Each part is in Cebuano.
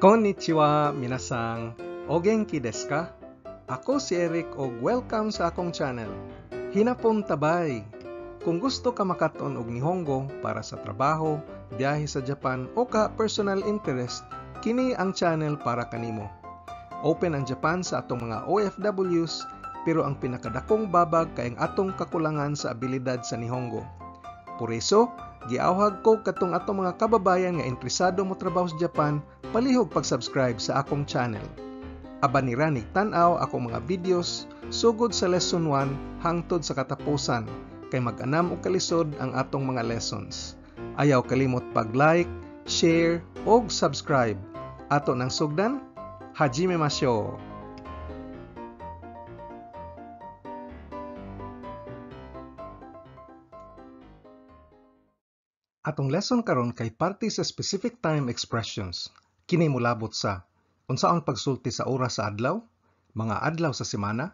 Konnichiwa, minasang. O genki desu ka? Ako si Eric og welcome sa akong channel. Hinapon tabay. Kung gusto ka makaton og Nihongo para sa trabaho, biyahe sa Japan o ka personal interest, kini ang channel para kanimo. Open ang Japan sa atong mga OFWs, pero ang pinakadakong babag kay ang atong kakulangan sa abilidad sa Nihongo. Por eso, giawhag ko katong atong mga kababayan nga interesado mo trabaho sa Japan, palihog pag-subscribe sa akong channel. Aban ni ranig tan-aw akong mga videos sugod sa lesson 1 hangtod sa katapusan kay mag-anam og kalisod ang atong mga lessons. Ayaw kalimot pag-like, share og subscribe. Ato nang sugdan, hajime mashou. Atong lesson karon kay parte sa specific time expressions. Kini molabot sa unsaon pagsulti sa oras sa adlaw, mga adlaw sa semana,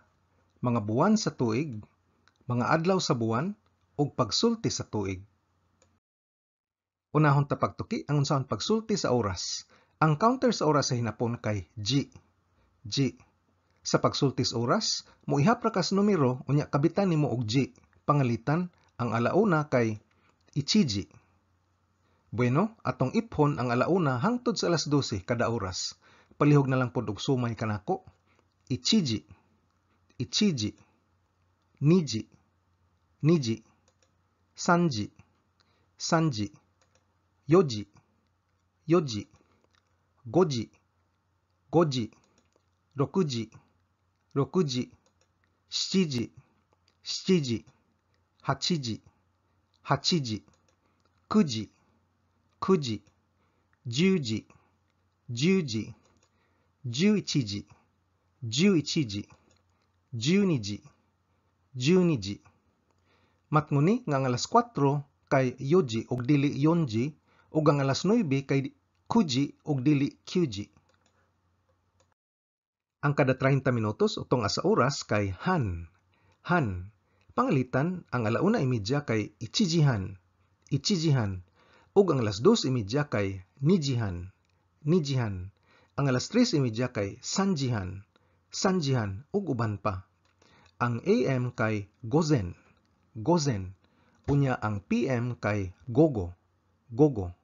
mga buwan sa tuig, mga adlaw sa buwan, ug pagsulti sa tuig. Unahon ta pagtuki ang unsaon pagsulti sa oras. Ang counter sa oras sa hinapon kay G. G. Sa pagsulti sa oras, moihap ra kas numero unya kabitan nimo og G. Pangalitan, ang alauna kay ichiji. Bueno, atong iphon ang alauna hangtod sa alas 12 kada oras. Palihog na lang pod og sumay kanako. Ichiji, ichiji, niji, niji, sanji, sanji, yoji, yoji, goji, goji, rokuji, rokuji, shichiji, shichiji, hachiji, hachiji, kuji, kuji, juji, juji, juichiji, juichiji, juniji, juniji. Matnguni nga ang alas 4 kay yoji og dili yonji ug ang alas 9 kay kuji og dili kyuji. Ang kada 30 minutos utong asa oras kay han, han. Pangalitan, ang alauna imidya kay ichijihan, ichijihan. Ug ang alas 2:30 kay nijihan, nijihan. Ang alas 3:30 kay sanjihan, sanjihan ug uban pa. Ang AM kay gozen, gozen. Unya ang PM kay gogo, gogo.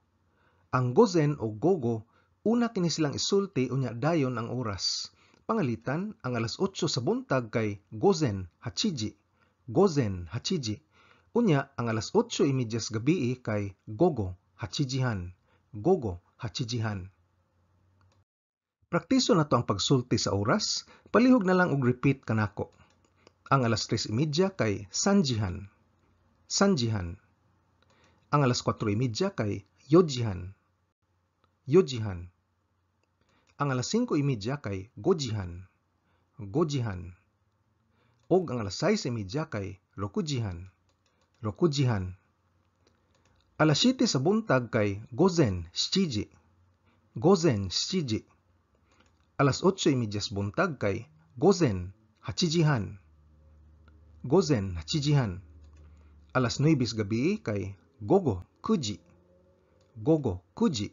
Ang gozen o gogo, una kini silang isulti unya dayon ang oras. Pangalitan, ang alas 8 sa buntag kay gozen hachiji, gozen hachiji. Unya, ang alas 8:30 sa gabii kay gogo hachijihan, gogo hachijihan. Praktiso na to ang pagsulti sa oras, palihog na lang og repeat kanako. Ang alas 3:30 kay sanjihan, sanjihan. Ang alas 4:30 kay yojihan, yojihan. Ang alas 5:30 kay gojihan, gojihan. Og ang alas 6:30 kay rokujihan, rokujihan. Alas 7 sa buntag kay gozen shichiji, gozen shichiji. Alas 8:30 sa buntag kay gozen hachijihan, gozen hachijihan. Alas 9 sa gabi kay gogo kuji, gogo kuji.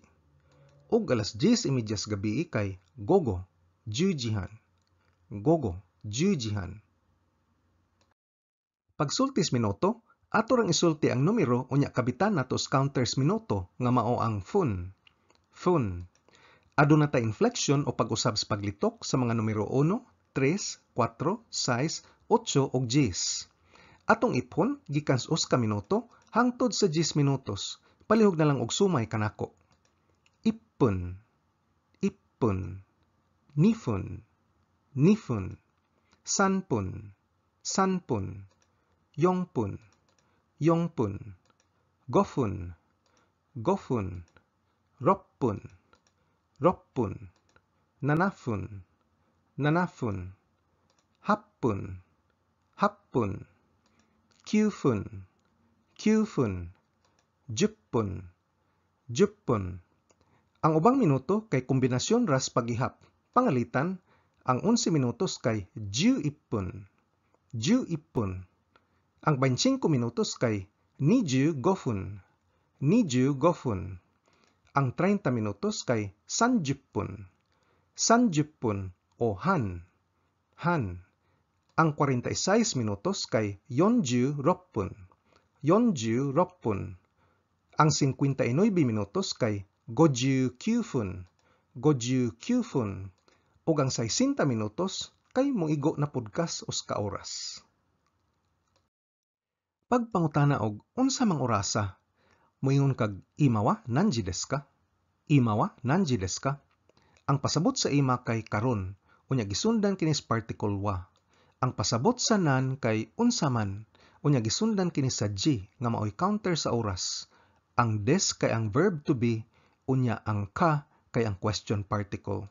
Ug alas 10:30 sa gabi kay gogo jujihan, gogo jujihan. Pagsultis minuto, ato rang isulti ang numero unya kabitan nato sa counters minuto nga mao ang fun, fun. Aduna ta inflection o pag-usab sa paglitok sa mga numero 1, 3, 4, 6, 8 ug 10. Atong iphon gikan sa usa ka minuto hangtod sa 10 minutos. Palihog na lang og sumay kanako. Ippun, ippun, nifun, nifun, sanpun, sanpun, yongpun, yongpun, gofun, gofun, roppun, roppun, nanafun, nanafun, happun, happun, kyufun, kyufun, juppun, juppun. Ang ubang minuto kay kombinasyon ras pagihap. Pangalitan, ang 11 minutos kay juippun, juippun. Ang 25 minutos kay niju gofun, niju gofun. Ang 30 minutos kay 30 分, 30 分 o han, han. Ang 46 minutos kay 46 分, 46 分. Ang 59 minutos kay 59 分, 59 分. Ug ang 60 minutos kay moigo na pud kas usa ka oras. Pagpangutana og unsa mang orasa, moingon kag 今は何時ですか? 今は何時ですか? Ang pasabot sa 今 kay karon, unya gisundan kini sa particle は. Ang pasabot sa 何 kay unsa man, unya gisundan kini sa 時 nga maoy counter sa oras. Ang です kay ang verb to be, unya ang か kay ang question particle.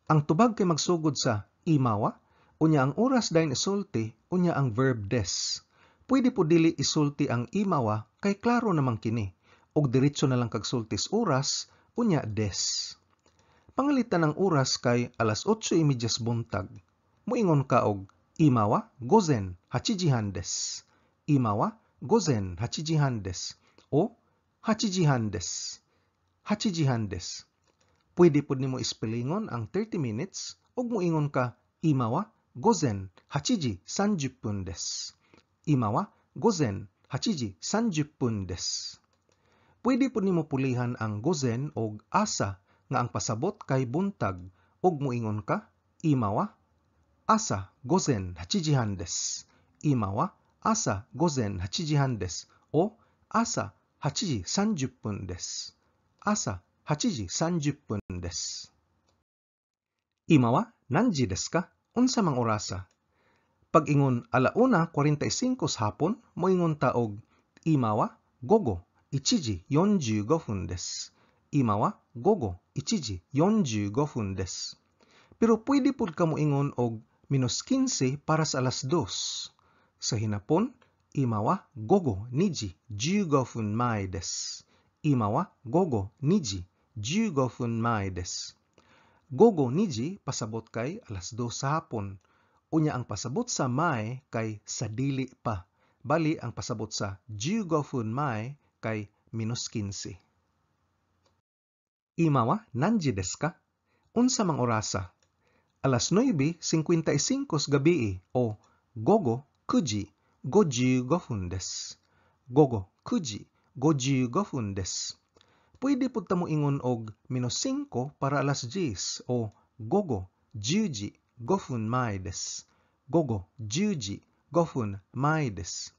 Ang tubag kay magsugod sa 今は, unya ang oras dayon isulti, unya ang verb です. Pwede pud dili isulti ang 今は kay klaro naman kini, ug diretso na lang kag sultis oras, unya です. Pangalitan ang oras kay alas 8:30 sa buntag. Moingon ka og 今は午前8時半です. 今は午前8時半です o 8時半です. 8時半です. Pwede pud nimo ispelingon ang 30 minutes ug moingon ka 今は午前8時30分です. 今は午前8時30分です. Pwede pud nimo pulihan ang 午前 og 朝 nga ang pasabot kay buntag ug moingon ka 今は朝午前8時半です. 今は朝午前8時半です o 朝8時30分です. 朝8時30分です. 今は何時ですか? Unsa mang orasa? Pag-ingon 1:45 sa hapon, moingon ta og 今は午後1時45分です. 今は午後1時45分です. Pero pwede pud ka moingon og minus 15 para sa alas 2. Sa hinapon, 今は午後2時15分前です. 今は午後2時15分前です. 午後2時 pasabot kay alas 2 sa hapon. Unya ang pasabot sa 前 kay sa dili pa. Bali ang pasabot sa 15分前 kay minus 15. 今は何時ですか? Unsa mang orasa? Alas 9:55 sa gabii o 午後9時55分です. 午後9時55分です. Pwede pud ta moingon og minus 5 para alas 10 o 午後10時5分前です. 午後10時5分前です.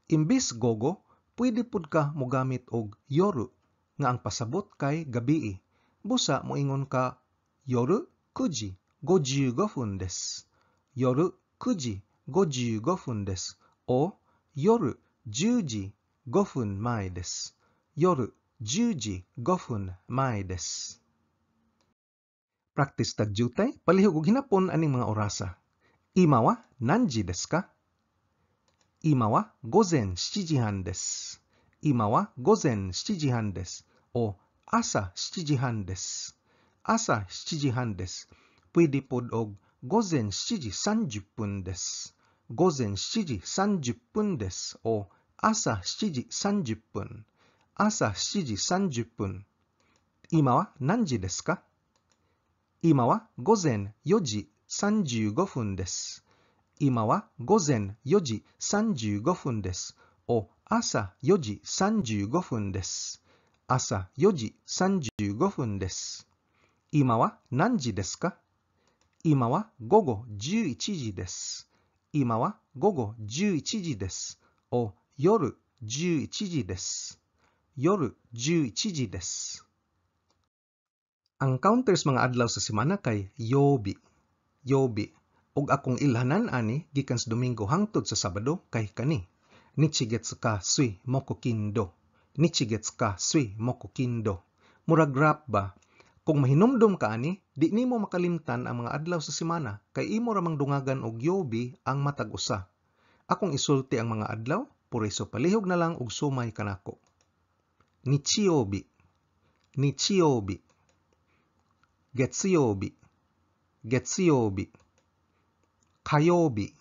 Imbis 午後, pwede pud ka mogamit og 夜 nga ang pasabot kay gabii. Busa moingon ka 夜9時55分です. 夜9時55分です o 夜10時5分前です. 夜10時5分前です. Practice tag jutay, palihog og hinapon aning mga orasa. 今は何時ですか? 今は午前7時半です。今は午前7時半です。o 朝7時半です。朝7時半です。Pwede pod og 午前7時30分です。午前7時30分です o 朝7時30分。朝7時30分。今は何時ですか？今は午前4時35分です。今は午前4時35分です。o 朝4時35分です。朝4時35分です。今は何時ですか？今は午後11時です。今は午後11時です。o 夜11時です。夜11時です。Ang counters mga adlaw sa semana kay 曜日, 曜日. Ug akong ilhanan ani gikan sa Domingo hangtod sa Sabado kay kani: 日月火水木金土. 日月火水木金土. Murag rap ba? Kung mahinumdom ka ani, di nimo makalimtan ang mga adlaw sa semana kay imo ra mang dungagan og 曜日 ang matag usa. Akong isulti ang mga adlaw, puriso palihog na lang og sumay kanako. 日曜日, 日曜日, 月曜日, 月曜日, 火曜日,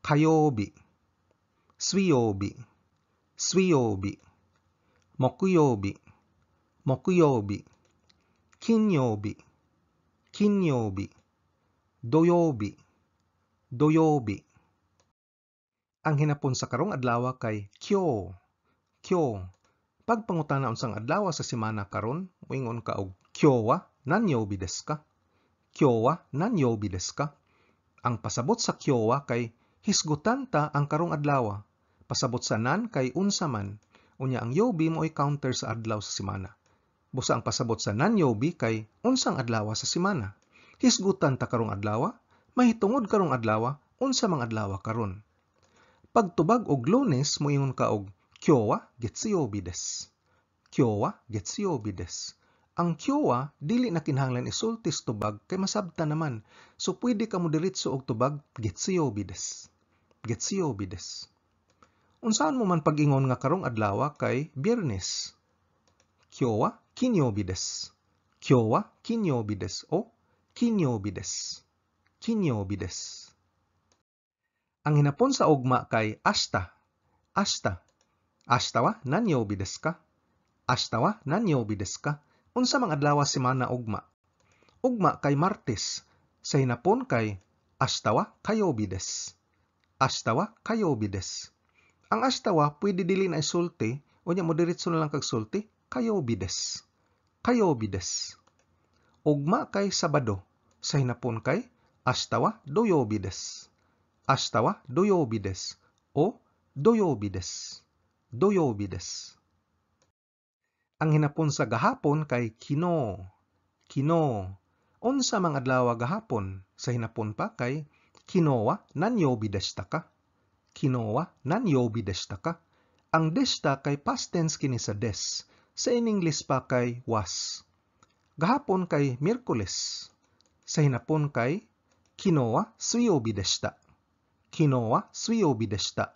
火曜日, 水曜日, 水曜日, 木曜日, Mokuyobi, kinyobi, kinyobi, doyobi, doyobi. Ang hinapon sa karong adlaw kay kyo, kyo. Pagpangutana unsang adlaw sa semana karon, moingon ka og "Kyo wa nanyobi desu ka? Kyo wa nanyobi desu ka?" Ang pasabot sa kyo wa kay hisgutan ta ang karong adlaw. Pasabot sa nan kay unsa man. Unya ang yobi mo'y counter sa adlaw sa semana. Busa ang pasabot sa nanyobi kay unsang adlaw sa semana. Hisgutan ta karong adlaw, mahitungod karong adlaw, unsa mang adlaw karon. Pagtubag og Lunes, moingon ka og "Kyo wa getsuyobi desu. Kyo wa getsuyobi desu." Ang kyo wa dili na kinahanglan isulti sa tubag kay masabta naman. So pwede ka mo diretso og tubag "Getsuyobi desu. Getsuyobi desu." Unsaan mo man pag-ingon nga karong adlaw kay Biyernes? Kyo wa kinyobi desu. Kyo wa kinyobi desu o kinyobi desu. Kinyobi desu. Ang hinapon sa ugma kay ashita. Ashita. Ashita wa nanyobi desu ka? Ashita wa nanyobi desu ka? Unsa mang adlaw semana ugma? Ugma kay Martes. Sa hinapon kay ashita wa kayobi desu. Ashita wa kayobi desu. Ang ashita wa pwede dili na isulti, unya mo diretso na lang kag sulti, kayobi desu. Kayobi desu. Ugma kay Sabado. Sa hinapon kay ashita wa doyobi desu. Ashita wa doyobi desu o doyobi desu. Doyobi desu. Ang hinapon sa gahapon kay kino. Kino. Unsa mang adlaw gahapon? Sa hinapon pa kay kino wa nanyobi deshita ka? Kino wa nanyobi deshita ka? Ang deshita kay past tense kini sa des. Sa in English pa kay was. Gahapon kay Miyerkules. Sa hinapon kay kino wa suiyobi deshita. Kino wa suiyobi deshita.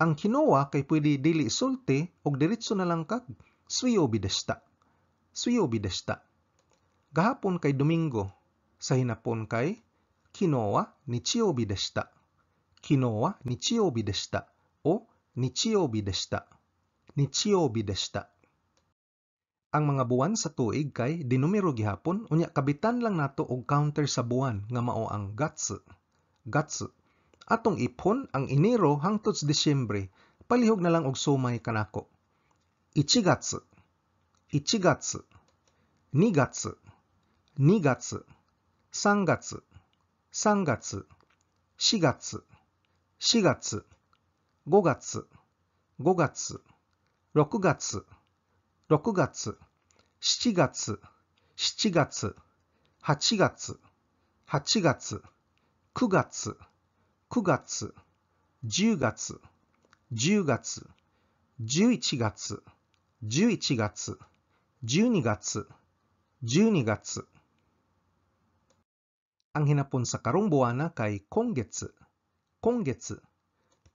Ang kino wa kay pwede dili sulti og diretso na lang kag suiyobi deshita. Suiyobi deshita. Gahapon kay Domingo. Sa hinapon kay kino wa nichiyobi deshita. Kino wa nichiyobi deshita o nichiyobi deshita. Nichiyobi deshita. Ang mga buwan sa tuig kay dinumero gihapon, unya kabitan lang nato og counter sa buwan nga mao ang gatsu. Gatsu. Atong ipon ang Enero hangtod sa Disyembre, palihog na lang og sumay kanako. Ichigatsu, ichigatsu, nigatsu, nigatsu, sangatsu, sangatsu, shigatsu, shigatsu, gogatsu, gogatsu, rokugatsu, rokugatsu, shichigatsu, shichigatsu, hachigatsu, hachigatsu, kugatsu, 9月, 10月, 10月, 11月, 11月, 12月, 12月. Ang hinapon sa karong buwana kay kongetsu. Kongetsu.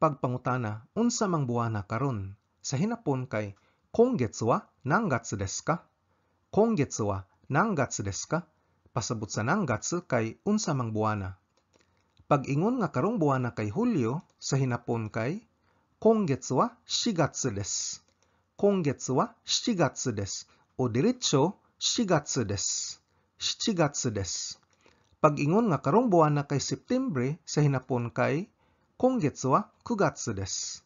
Pagpangutana, unsa mang buwana karon? Sa hinapon kay kongetsu wa nangatsu desu ka? Kongetsu wa nangatsu desu ka? Pasabot sa nangatsu kay unsa mang buwana. Pag-ingon nga karong buwana kay Hulyo, sa hinapon kay kongetsu wa shigatsu desu. Kongetsu wa shigatsu desu o diretso shigatsu desu. Shigatsu desu. Pag-ingon nga karong buwana kay Septembre, sa hinapon kay kongetsu wa kugatsu desu.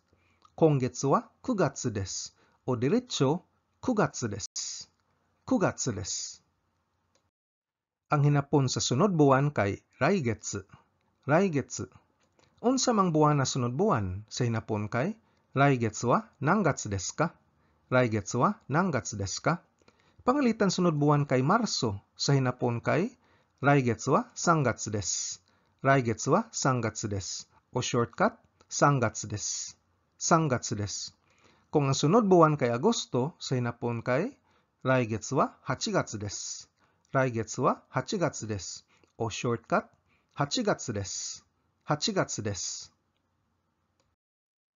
Kongetsu wa kugatsu desu o diretso kugatsu desu. Kugatsu desu. Ang hinapon sa sunod buwan kay raigetsu. Raigetsu. Unsa mang buwana sunod buwan? Sa hinapon kay raigetsu wa nangatsu desu ka? Raigetsu wa nangatsu desu ka? Pangalitan sunod buwan kay Marso. Sa hinapon kay raigetsu wa sangatsu desu. Raigetsu wa sangatsu desu. O shortcut, sangatsu desu. Sangatsu desu. Kung ang sunod buwan kay Agosto, sa hinapon kay raigetsu wa hachigatsu desu. Raigetsu wa hachigatsu desu. O shortcut, hachigatsu desu. Hachigatsu desu.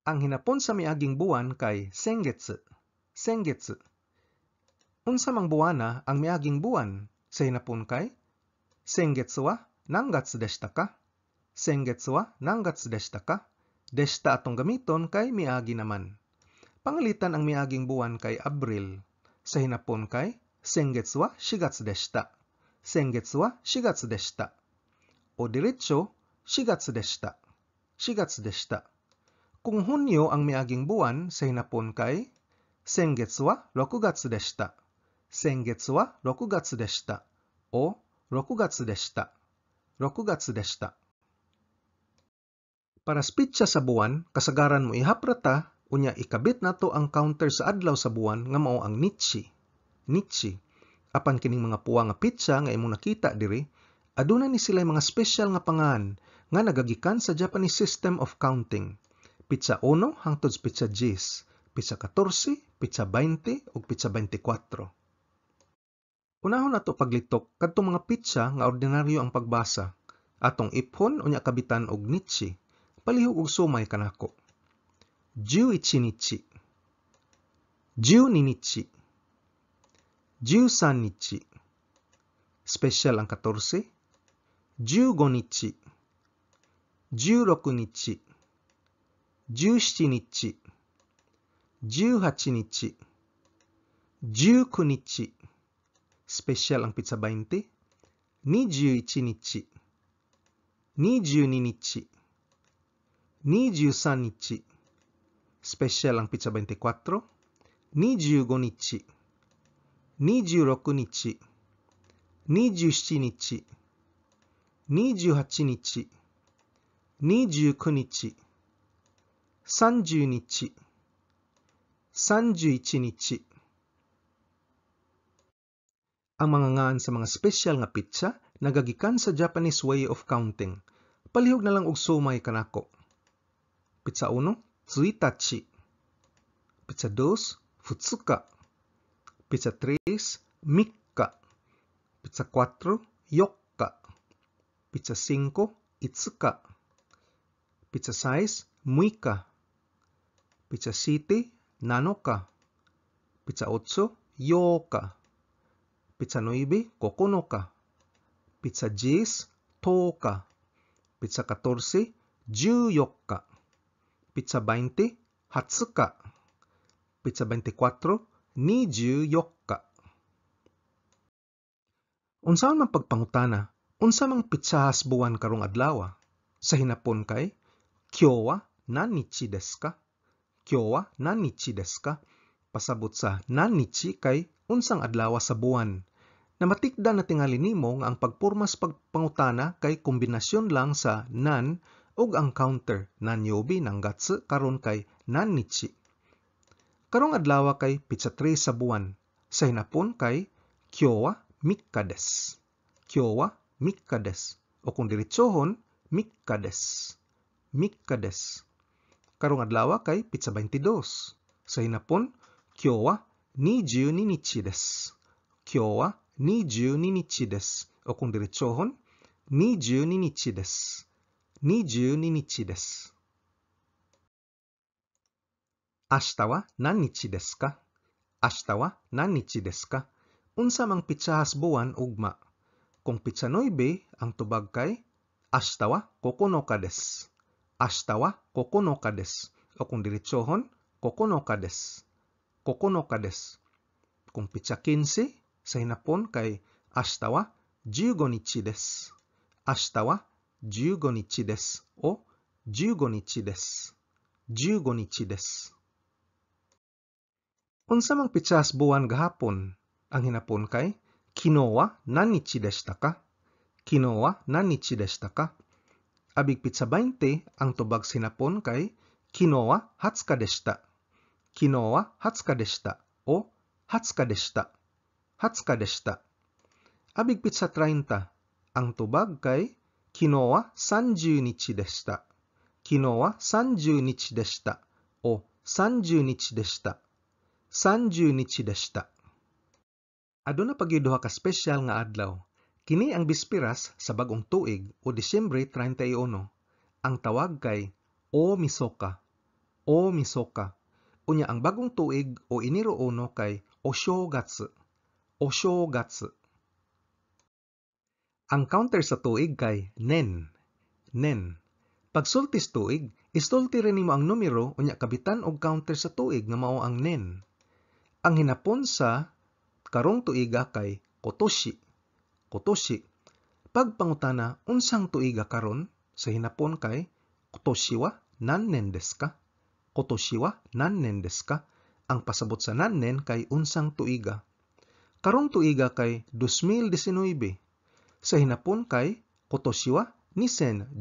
Ang hinapon sa miaging buwan kay sengetsu. Sengetsu. Unsa mang buwana ang miaging buwan? Sa hinapon kay sengetsu wa nangatsu deshita ka? Sengetsu wa nangatsu deshita ka? Deshita atong gamiton kay miagi naman. Pangalitan ang miaging buwan kay Abril. Sa hinapon kay 先月は4月でした。先月は4月でした。O diretso, 4月でした。4月でした。Kung Hunyo ang miaging buwan, sa hinapon kay 先月は6月でした。先月は6月でした。O 6月でした。6月でした。Para sa petsa sa buwan, kasagaran moihap ra ta, unya ikabit nato ang counter sa adlaw sa buwan nga mao ang 日. 日. Apan kining mga puwa nga petsa nga imong nakita diri, aduna ni sila mga special nga pangan nga nagagikan sa Japanese system of counting. Petsa 1 hangtod sa petsa 10, petsa 14, petsa 20 ug petsa 24. Unahon nato paglitok kadtong mga petsa nga ordinaryo ang pagbasa. Atong iphon unya kabitan og 日. Palihog og sumay kanako. 11日, 12日, 13日, special ang 14, 15日, 16日, 17日, 18日, 19日, special ang petsa 20, 21日, 22日, 23日, special ang petsa 24, 25日, 26日, 27日, 28日, 29日, 30日, 31日. Ang mga ngan sa mga special nga petsa nagagikan sa Japanese way of counting. Palihog na lang og sumay kanako. Petsa 1, 1日. Petsa 2, 2日. Petsa 3, 3日. Petsa 4, 4日. Petsa 5, 5日. Petsa 6, 6日. Petsa 7, 7日. Petsa 8, 8日. Petsa 9, 9日. Petsa 10, 10日. Petsa 14, 14日. Petsa 20, 20日. Petsa 24, 24日. Unsaon man pagpangutana, unsa mang petsahas buwan karong adlaw? Sa hinapon kay, 今日は何日ですか? 今日は何日ですか? Pasabot sa 何日 kay unsang adlaw sa buwan. Namatikdan na tingali nimo nga ang pagpormas pagpangutana kay kombinasyon lang sa 何 ug ang counter 何曜日何月 karon kay 何日. Karong adlaw kay petsa 3 sa buwan. Sa hinapon kay 今日は3日です. 今日は3日です. O kung diretsohon, 3日です. 3日です. Karong adlaw kay petsa 22. Sa hinapon, 今日は22日です. 今日は22日です. O kung diretsohon, 22日です. 22日です。明日は何日ですか? 明日は何日ですか? Unsa mang petsahas buwan ugma? Kung petsa 9, ang tubag kay 明日は9日です。明日は9日です。O kung diretsohon, 9日です。9日です。Kung petsa 15, sa hinapon kay 明日は15日です。明日は15日です。O 15日です。15日です。Unsa mang petsahas buwan gahapon? Ang hinapon kay 昨日は何日でしたか? 昨日は何日でしたか? Abig petsa 20, ang tubag sa hinapon kay 昨日は20日でした。昨日は20日でした。O 20日でした。20日でした。Abig petsa 30, ang tubag kay 昨日は30日でした。昨日は30日でした。O 30日でした。30日でした。Aduna pa gyud duha ka espesyal nga adlaw. Kini ang bispiras sa bag-ong tuig o Disyembre 31. Ang tawag kay 大晦日. 大晦日. Unya ang bagong tuig o Enero 1 kay お正月. お正月. Ang counter sa tuig kay 年. 年. Pagsultis tuig, isulti rin nimo ang numero unya kabitan og counter sa tuig nga mao ang 年. Ang hinapon sa Karong tuiga kay kotoshi. Kotoshi. Pagpangutana unsang tuiga karon sa hinapon kay kotoshi wa nannen desu ka? Kotoshi wa nannen desu ka? Ang pasabot sa nannen kay unsang tuiga. Karong tuiga kay 2019. Sa hinapon kay kotoshi wa 2019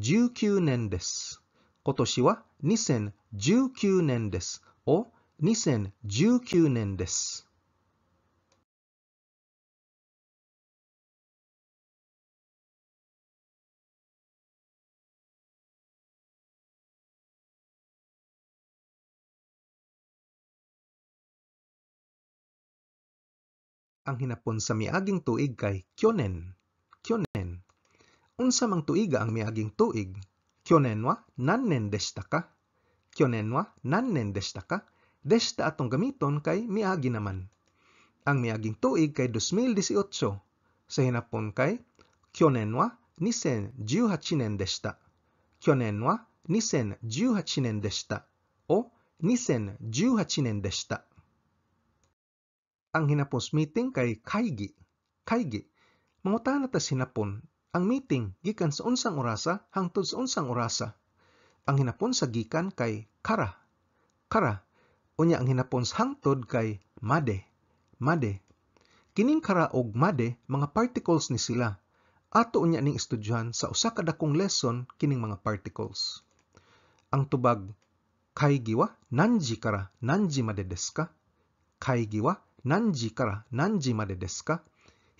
nen desu. Kotoshi wa 2019 nen desu o 2019 nen desu. Ang hinapon sa miaging tuig kay kyonen. Kyonen. Unsa mang tuiga ang miaging tuig? Kyonen wa nannen deshita ka? Kyonen wa nannen deshita ka? Deshita atong gamiton kay miagi naman. Ang miaging tuig kay 2018. Sa hinapon kay kyonen wa 2018 nen deshita. Kyonen wa 2018 nen deshita o 2018 nen deshita. Ang hinapon sa meeting kay kaigi. Kaigi. Mangutana ta sa hinapon, ang meeting gikan sa unsang orasa hangtod sa unsang orasa. Ang hinapon sa gikan kay kara. Kara. Unya ang hinapon sa hangtod kay made. Made. Kining kara og made mga particles ni sila. Ato unya ning estudyohan sa usa ka dakong lesson kining mga particles. Ang tubag kaigi wa nanji kara nanji made desu ka? Kaigi wa nanji kara nanji made desu ka?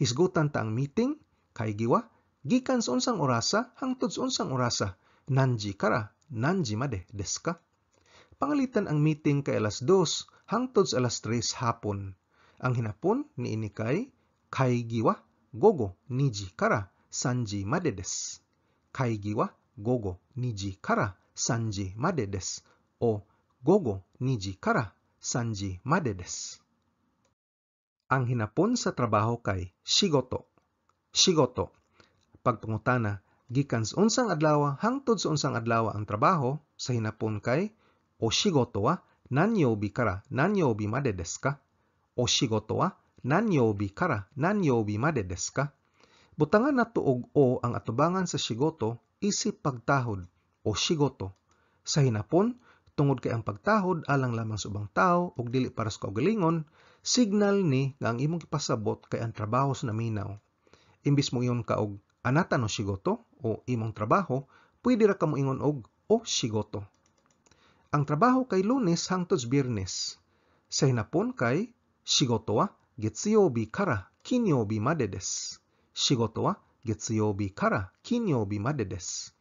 Hisgutan ta ang meeting kaigi wa gikan sa unsang orasa hangtod sa unsang orasa, nanji kara nanji made desu ka? Pangalitan ang meeting kay alas 2 hangtod sa alas 3 hapon. Ang hinapon niini kay kaigi wa gogo niji kara sanji made desu. Kaigi wa gogo niji kara sanji made desu o gogo niji kara sanji made desu. Ang hinapon sa trabaho kay shigoto. Shigoto. Pagpangutana, gikan sa unsang adlaw hangtod sa unsang adlaw ang trabaho sa hinapon kay o shigoto wa nanyoubi kara nanyoubi made desu ka? O shigoto wa nanyoubi kara nanyoubi made desu ka? Butangan nato og o ang atubangan sa shigoto isip pagtahod o shigoto. Sa hinapon, tungod kay ang pagtahod alang lamang sa ubang tawo ug dili para sa kaugalingon, signal ni nga ang imong gipasabot kay ang trabaho sa naminaw. Imbis mo ingon ka og anata no shigoto o imong trabaho, pwede ra ka moingon og o shigoto. Ang trabaho kay Lunes hangtod sa Biyernes. Sa hinapon kay shigoto wa getsuyoubi kara kinyoubi made desu. Shigoto wa getsuyoubi kara kinyoubi made desu.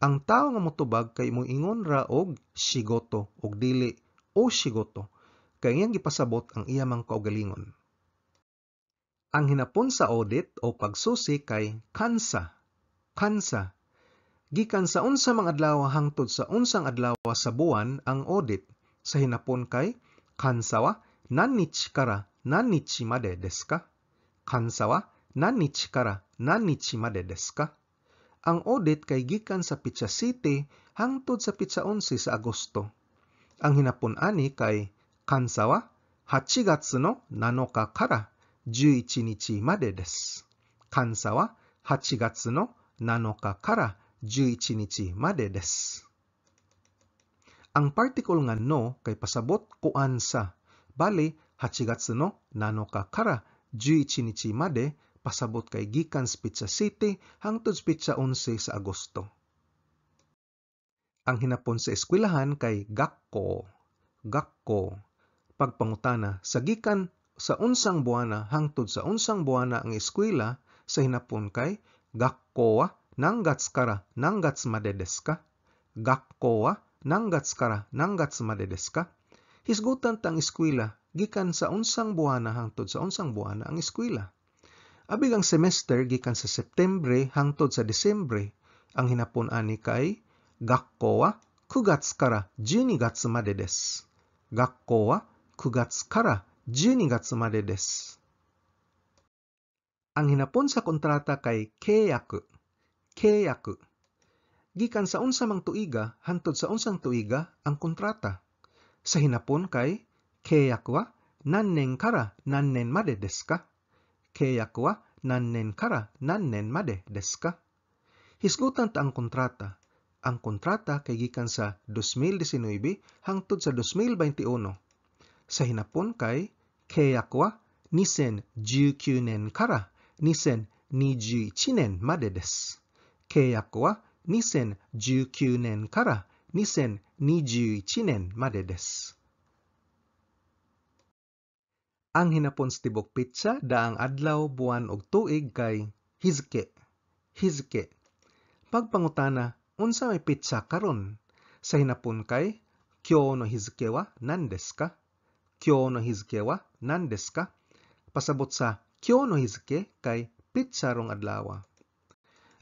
Ang tawo nga motubag kay moingon ra og shigoto og dili o shigoto, kay iyang gipasabot ang iya mang kaugalingon. Ang hinapon sa audit o pagsusi kay kansa. Kansa. Gikan sa unsa mang adlaw hangtod sa unsang adlaw sa buwan ang audit. Sa hinapon kay kansa wa nannichi kara nannichi made desu ka? Kansa wa nannichi kara nannichi made desu ka? Ang audit kay gikan sa pitsa 7 hangtod sa pitsa 11 sa Agosto. Ang hinapon ani kay kansa wa 8 gatsu no 7 kara 11 nichi made desu. Kansa wa 8 gatsu no 7 kara 11 nichi made desu. Ang particle nga no kay pasabot kuan sa. Bali, 8 gatsu no 7 kara 11 nichi made pasabot kay gikan sa pitsa 7 hangtod sa pitsa 11 sa Agosto. Ang hinapon sa eskwelahan kay gakko. Gakko. Pagpangutana sa gikan sa unsang buwana hangtod sa unsang buwana ang eskwela sa hinapon kay gakko wa nanggatsu kara nanggatsu made desu ka? Gakko wa nanggatsu kara nanggatsu made desu ka? Hisgutan ta ang eskwela gikan sa unsang buwana hangtod sa unsang buwana ang eskwela. Abig ang semester gikan sa Septembre hangtod sa Disyembre. Ang hinapon ani kay gakko wa 9 gatsu kara 12 gatsu made desu. Gakko wa 9 gatsu kara 12 gatsu made desu. Ang hinapon sa kontrata kay keiyaku. Keiyaku. Gikan sa unsa mang tuiga hangtod sa unsang tuiga ang kontrata. Sa hinapon kay keiyaku wa nannen kara nannen made desu ka? Keiyaku wa nannen kara nannen made desu ka? Hisgutan ta ang kontrata. Ang kontrata kay gikan sa 2019 hangtod sa 2021. Sa Hinapon kay keiyaku wa 2019 nen kara 2021 nen made desu. Keiyaku wa 2019 nen kara 2021 nen made desu. Ang Hinapon sa tibok petsa daang adlaw, buwan ug tuig kay hizuke, hizuke. Pagpangutana, unsa may petsa karon? Sa Hinapon kay kyou no hizuke wa nan desu ka? Kyou no hizuke wa nan desu ka? Pasabot sa kyou no hizuke kay petsa rong adlawa.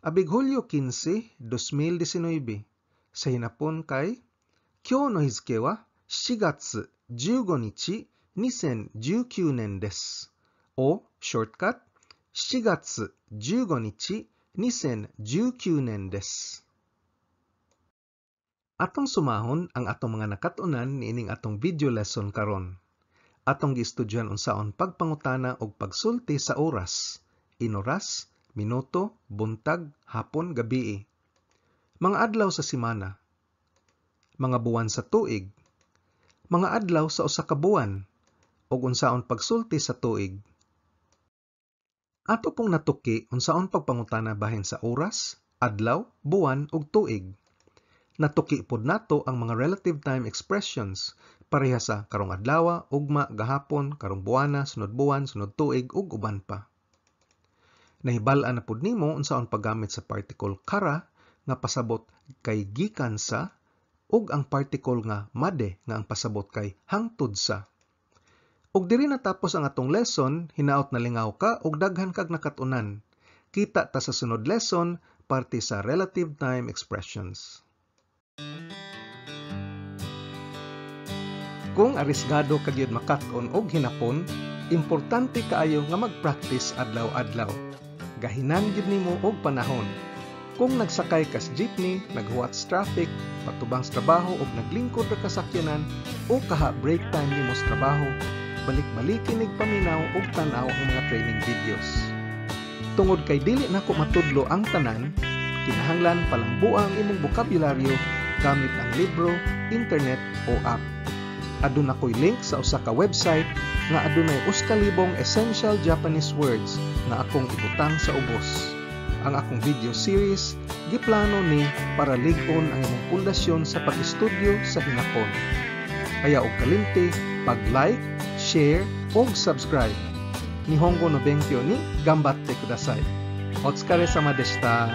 Abig Hulyo 15, 2019. Sa Hinapon kay kyou no hizuke wa 7 gatsu 15 nichi 2019 nen desu. O shortcut 7 gatsu 15 nichi 2019 nen desu. Atong sumahon ang atong mga nakat-unan niining atong video lesson karon. Atong giestudyohan unsaon pagpangutana og pagsulti sa oras, inoras, minuto, buntag, hapon, gabii. Mga adlaw sa semana, mga buwan sa tuig, mga adlaw sa usa ka buwan, ug unsaon pagsulti sa tuig. Ato pong natuki unsaon pagpangutana bahin sa oras, adlaw, buwan ug tuig. Natuki pod nato ang mga relative time expressions pareha sa karong adlawa, ugma, gahapon, karong buwana, sunod buwan, sunod tuig ug uban pa. Nahibal-an na pod nimo unsaon paggamit sa particle kara nga pasabot kay gikan sa ug ang particle nga made nga ang pasabot kay hangtod sa. Ug diri natapos ang atong lesson, hinaot nalingaw ka ug daghan kag nakat-unan. Kita ta sa sunod lesson parte sa relative time expressions. Kung arisgado ka gyud makat-on og Hinapon, importante kaayo nga mag-practice adlaw-adlaw. Gahinan gyud nimo og panahon. Kung nagsakay kas jeepney, naghuwat sa traffic, patubang sa trabaho og naglingkod ra ka sakyanan o kaha break time nimo sa trabaho, balik-balikin nig paminaw og tan-aw ang mga training videos. Tungod kay dili nako matudlo ang tanan, kinahanglan palambua ang imong bokabularyo gamit ang libro, internet o app. Aduna ko'y link sa usa ka website nga adunay 1,000 essential Japanese words nga akong ibutang sa ubos. Ang akong video series giplano ni para lig-on ang imong pundasyon sa pag-estudyo sa Hinapon. Kaya og kalimti, pag-like, share ug subscribe. Nihongo no benkyo ni ganbatte kudasai. Otsukaresama deshita.